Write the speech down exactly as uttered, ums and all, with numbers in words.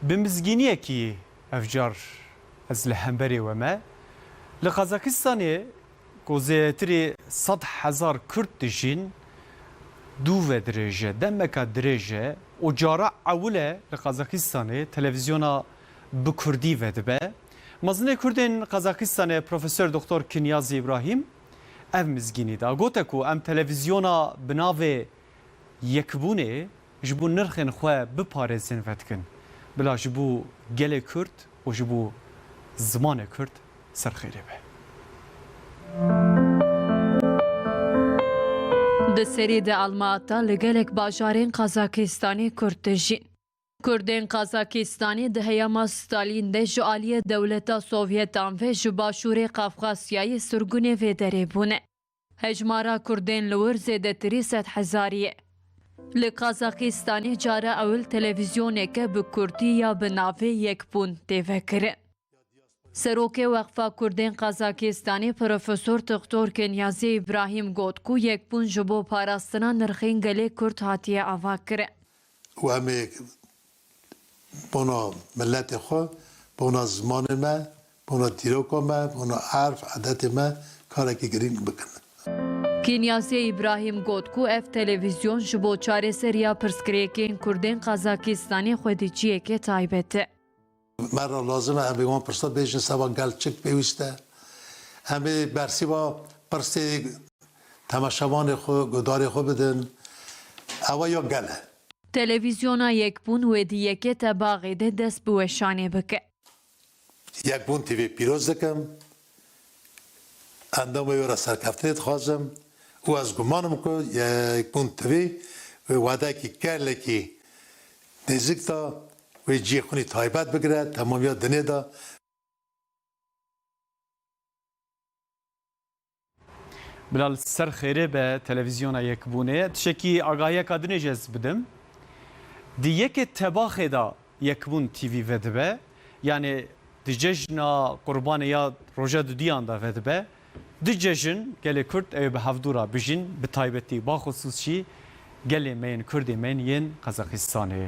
Bi mizgîniyekî evcar ez li hemberê we me. Li Qazaxistanê ku zêdetirî sed hezar Kurd dijîn, dû ve dirêj e, demeka dirêj e û cara ewil e li Qazaxistanê televîzyona bi Kurdî vedibe. Mezinê Kurdên Qazaxistanê Profesor Doktor Kinyazî Îbrahîm ev mizgînî da. Gote ku em televîzyona bi navê Yekbûnê ji bo nirxên xwe biparêzin vedikin. Bila ji bo gelê Kurd û ji bo zimanê Kurd ser xêrê be. Di serî de Almata li gelek bajarên Qazakistanê Kurd dijîn. Kurdên Qazakistanê di heyama Stalîn de ji aliyê dewleta Sovyetan ve ji başûrê Qafqasyayê sirgûnê vê derê bûne. Hejmara Kurdên li wir zêdetirî sed hezarî ye. Li Qazaxistanê cara ewil televîzyoneke bi kurdî ya bi navê Yekbûn tê vekirin. Serokê Weqfa Kurdên Qazaxistanê Profesor Doktor Kenyazê Îbrahîm got ku Yekbûn ji bo parastina nirxên gelê Kurd hatiye avakirin. Û em ê bona miletê xwe, bona zimanê me, bona dîroka me, bona erf, edetê me karekî girîng bikin. Kinyazê Îbrahîm got ku ev televîzyon ji bo çareseriya pirsgirêkên Kurdên Qazakistanê xwedîçiyeke taybet e. Me re lazim e em ê wan pirsa bêjin, seba gel çi pêwîst e. Em ê bersiva pirsê temaşevanê xwe, guhdarê xwe bidin. Ewa ya gel e. Televîzyona Yekbûn wê di yekê Tebaxê de dest bi weşanê bike. Yekbûn T V pîroz dikim. Endamê wê re serkeftinê dixwazim û ez guman im ku Yekbûn T V wê wadekî gelekî nêzik de wê cihê xwe nî taybet bigire, temamiya dinê de. Bila li ser xêrê be televîzyona Yekbûnê. Tiştekî agahiyeka dinê jî ez bidim. Di yekê Tebaxê de Yekbûn T V vedibe. Yanê di cejna Qurbanê ya roja dudiyan de vedibe. Du cejn gelê Kurd ew ê bi hevdû re bijîn, bi taybetî baxusûs jî gelê me yên Kurdê me yên Qazaxistanê.